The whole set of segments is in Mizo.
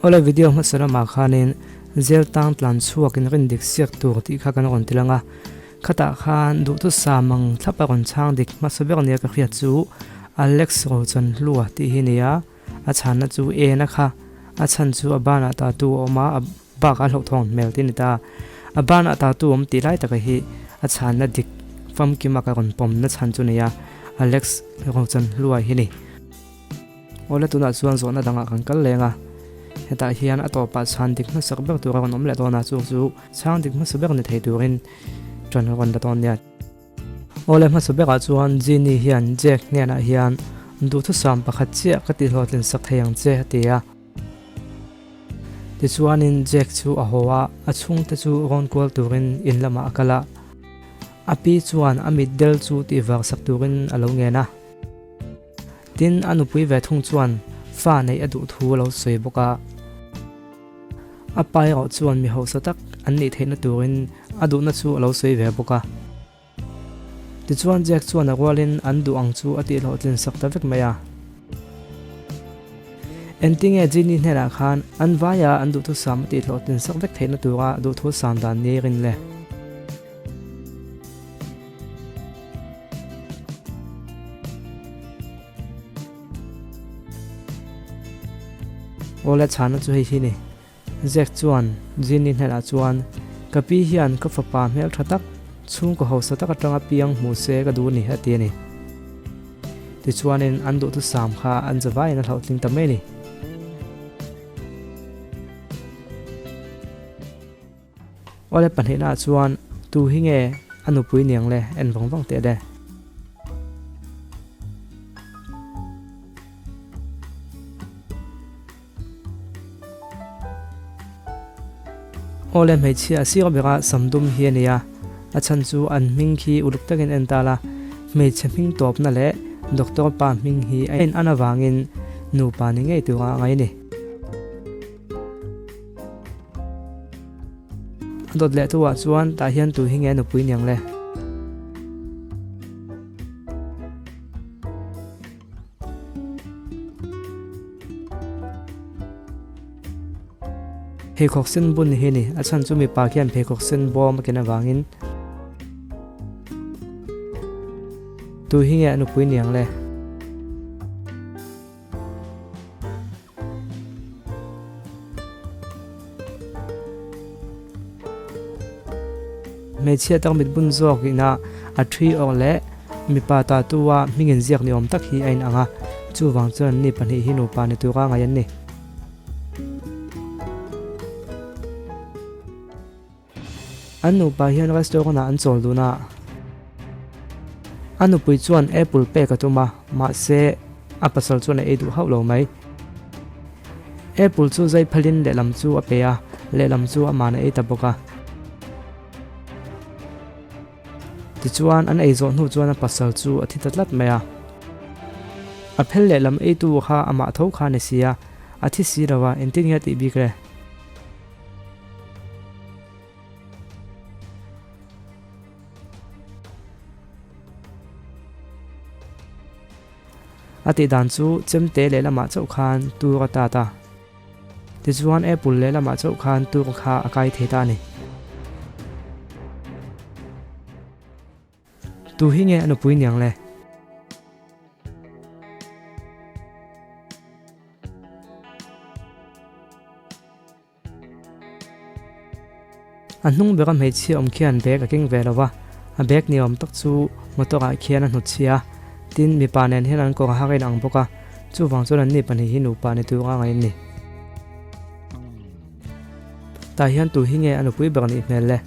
Awle video hmasa lamah khanin zel tang tlan chhuak in rin dik siak tur tih kha kan rawn ti lang a, khatah khan duhthusam ang thlap a rawn chhang dik hmasa ber nia ka hriat chu Alex Rochanhlua tih hi nia, a chhanna chu en a kha, a chhan chu a banah tattoo a awm a, a bakah a hlauhthawng hmel tih a ni ta, a banah tattoo awm tih lai taka hi a chhanna dik famkima ka rawn pawmna chhan chu nia, Alex Rochanhlua hi ni. Awle tunah chuan zawhna dangah kan kal leng a, hetah hian a tawpah chhan dik hmasak ber tur a rawn awm leh dawn a, chung chu chhang dik hmasa ber ni thei turin ṭan a rawn la dawn nia. Awle hmasa berah chuan Genie hian Jack hnenah hian duhthusam pakhat chiah ka tihhlawhtlin sak thei ang che a ti a. Tichuanin Jack chu a haw a, a chhungte chu rawn kual turin in lamah a kal a, a pi chuan a mitdel chu tihvar sak turin a lo ngen a. Tin, a nupui ve thung chuan fa neih a duh thu a lo sawi bawk a. A pa erawh chuan mi hausa tak an nih theihna turin a duhna chu a lo sawi ve bawk a. Tichuan Jack chuan a rualin an duh ang chu a tihhlawhtlin sak ta vek mai a. Engtinge Genie hnenah khan an vaia an duhthusam a tihhlawhtlin sak vek theihna tura duhthusam dan ni rin le? Awle chhana chu hei hi ni. Zack chuan Ginny hnenah chuan, Ka pi hian ka fapa hmel tha tak, chhungkaw hausa tak atanga piang hmu se ka duh ni, a ti a ni. Tichuanin an duhthusam kha an zavaiin a hlauhtling ta mai a ni. Awle pahnihna ah chuan tu hi nge a nupui niang le en vang vang teh le. Awle hmeichhia a sir bera sam dum hi a ni a, a chhan chu an hming khi uluk takin en ta la, hmeichhe hming tawpna leh doctor pa hming hi a in an avangin nupa ni ngei tura a ngai a ni. A dawt leh tu ah chuan tah hian tu hi nge nupui niang le. Pheikhawk sen bun hi ni a chhan chu mipa khian pheikhawk sen bawm a ken avangin tu hi nge a nupui niang le. Hmeichhia tak mit bun zawk ina a thi awk leh mipa tattoo a hming inziak ni awm tak hi a inang a, chuvang chuan ni pahnih hi nupa ni tura ngaih an ni. An nupa hian restaurant ah an chawl dun a, a nupui chuan apple pek a tum a, mahse a pasal chuan a ei duh hauh lo mai. Apple chu zai phalin lehlam chu a pe a, lehlam chu aman a ei ta bawk a. Tichuan an ei zawh hnu chuan a pasal chu a thi ta tlat mai a. A phel lehlam eitu kha amah tho kha a ni si a, a thi si lo a, engtin nge a tih bik le? A tih dan chu chemte lehlamah chauh khan tur a tat a, tichuan apple lehlamah chauh khan tur kha a kai thei ta a ni. Tu hi nge a nupui niang le? A hnung bera hmeichhia awm khian bag a keng ve lo va, a bag ni awm tak chu motor ah khian a hnutchhia a, tin mipa nen hian an kawr har a inang bawk a, chuvang chuan an ni pahnih hi nupa ni tur a ngaih an ni. Tah hian tu hi nge a nupui ber nih hmel le?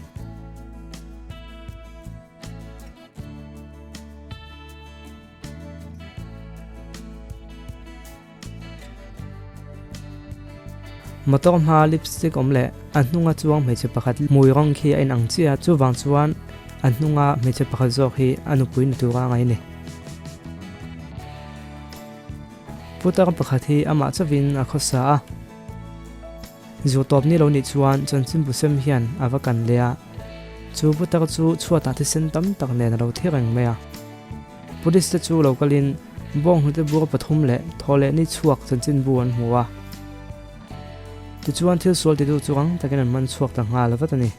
Motor hma lipstick awm leh a hnunga chuang hmeichhe pakhat hmui rawng khi a inang chiah a, chuvang chuan a hnunga hmeichhe pakhat zawk hi a nupui ni tura ngaih a ni. Putar pakhat hi amah chauhin a khawsa a, zu tawp ni lo nih chuan chanchin bu sem hian a va kan leh a, chu putar chu chhuatah thisen tam tak nen a lo thi reng mai a. Police te chu lo kalin bawnghnute bur pathum leh thaw leh ni chhuak chanchinbu an hmu a. Tichuan thil sual titu chu rang takin an man chhuak ta nghal vat a ni.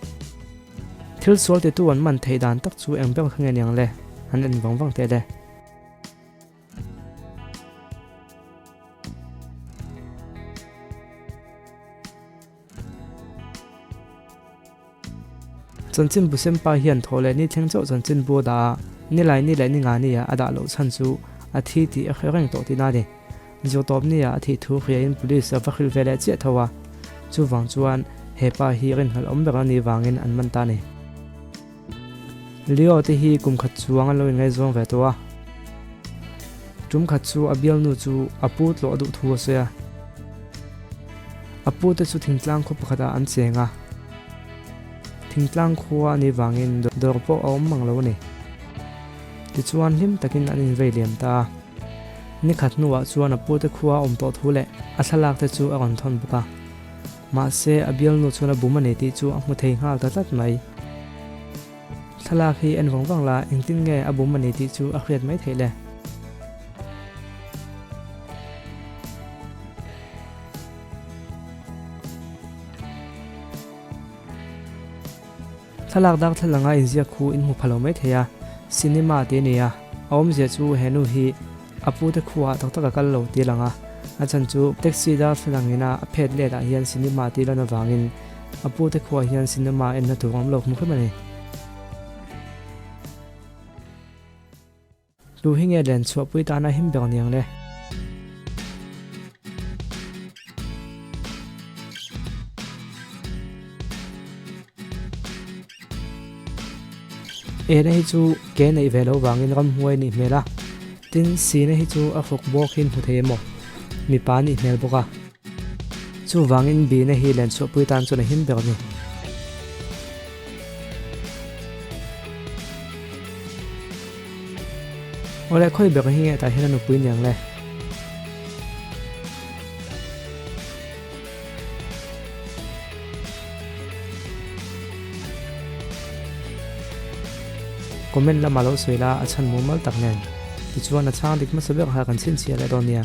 Thil sual titu an man theih dan tak chu eng ber kha nge niang le? An en vang vang teh le. Chanchinbu Sempa hian thaw leh ni thleng chauh chanchinbu a dah a, nilai ni leh ni nga nia a dah loh chhan chu a thi tih a hre reng tawh tihna a ni. Zirtawp nia a thih thu hriain police a va hrilh ve leh chiah tho a, chuvang chuan he pa hi rinhlelh awm ber a nih vangin an man ta a ni. Leo te hi kum khat chuang an lo inngaihzawng ve tawh a, tum khat chu a bialnu chu a pu tlawh a duh thu a sawi a. A pu te chu thingtlang khaw pakhatah an cheng a, thingtlang khua a nih vangin dawr pawh a awm mang lo a ni. Tichuan hlim takin an invei liam ta a. Ni khat hnuah chuan a pu te khua a awm tawh thu leh a thlalak te chu a rawn thawn bawk a. Mahse, a bialnu chuan a bum a ni tih chu a hmu thei nghal ta tlat mai. Thlalak hi en vang vang la, engtin nge a bum a ni tih chu a hriat mai theih le. Thlalak darthlalanga inziak khu in hmu pha lo mai thei a, cinema tih a ni a, a awmzia chu he nu hi a pute khuaah tak tak a kal lo tih a lang a, a chhan chu taxi darthlalang ina a phet let ah hian cinema tih lan avangin a pute khuaah hian cinema enna tur a awm lo hmu hrem a ni. Tu hi nge len chhuahpui tana him ber niang le? Ena hi chu ke neih ve loh vangin ramhuai nih hmel a, tin sina hi chu a hruk bawk hi hmu thei emaw mipa nih hmel bawk a. Chuvangin bina hi len chhuahpui tan chuan a him ber a ni. Awle khawi ber hi nge tah hian a nupui niang le? Comment lamah lo sawi la a chhan mumal tak nen. Tichuan a chhang dik hmasa ber kha kan chhinchhiah leh dawn nia.